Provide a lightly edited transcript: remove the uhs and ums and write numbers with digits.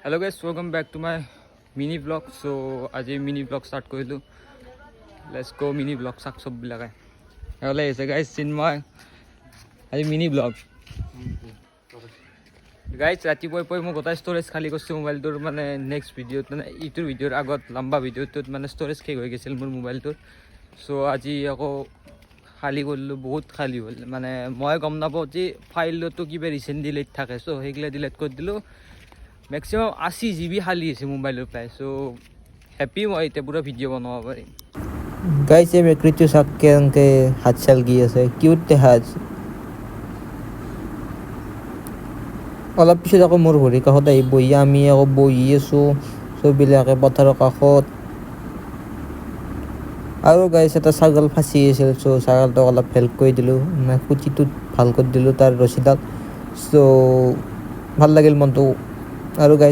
Hello guys, welcome back to my mini vlog. So আজি mini vlog start কৰিলোঁ। Let's গ' mini vlog চাওক চববিলাকে। হ'লে আহিছে গাইজ চিন্ময়। আজি মিনি ভ্লগ গাইজ। ৰাতিপুৱাই পুৱাই মই গোটেই ষ্ট'ৰেজ খালী কৰিছোঁ মোবাইলটোৰ। মানে নেক্সট ভিডিঅ'ত, মানে ইটোৰ ভিডিঅ'ৰ আগত লম্বা ভিডিঅ'টোত মানে ষ্ট'ৰেজ শেষ হৈ গৈছিল মোৰ মোবাইলটোৰ। চ' আজি আকৌ খালী কৰিলোঁ, বহুত খালী হ'ল। মানে মই গম নাপাওঁ যে ফাইলতো কিবা ৰিচেণ্ট ডিলেট থাকে। চ' সেইগিলা ডিলেট কৰি দিলোঁ। মেক্সিমাম 80 জিবি খালী হৈছে মোবাইলৰ প্ৰায়। চ' হেপী মই, এতিয়া পূৰা ভিডিঅ' বনাব পাৰিম। গাইছ, এই মেকুৰীটো চাওক, কেনেকে হাত চালগি আছে, কিউট দেখা আছে। অলপ পিছত আকৌ মোৰ ভৰিৰ কাষত আহি বহি, আমি আকৌ বহি আছোঁ চববিলাকে পথাৰৰ কাষত। আৰু গাইছ, এটা ছাগল ফাঁচি আছিল। চ' ছাগলটোক অলপ হেল্প কৰি দিলোঁ, মানে খুটিটোত ভাল কৰি দিলোঁ তাৰ ৰছীডাল। চ' ভাল লাগিল মনটো। আৰু গাইছ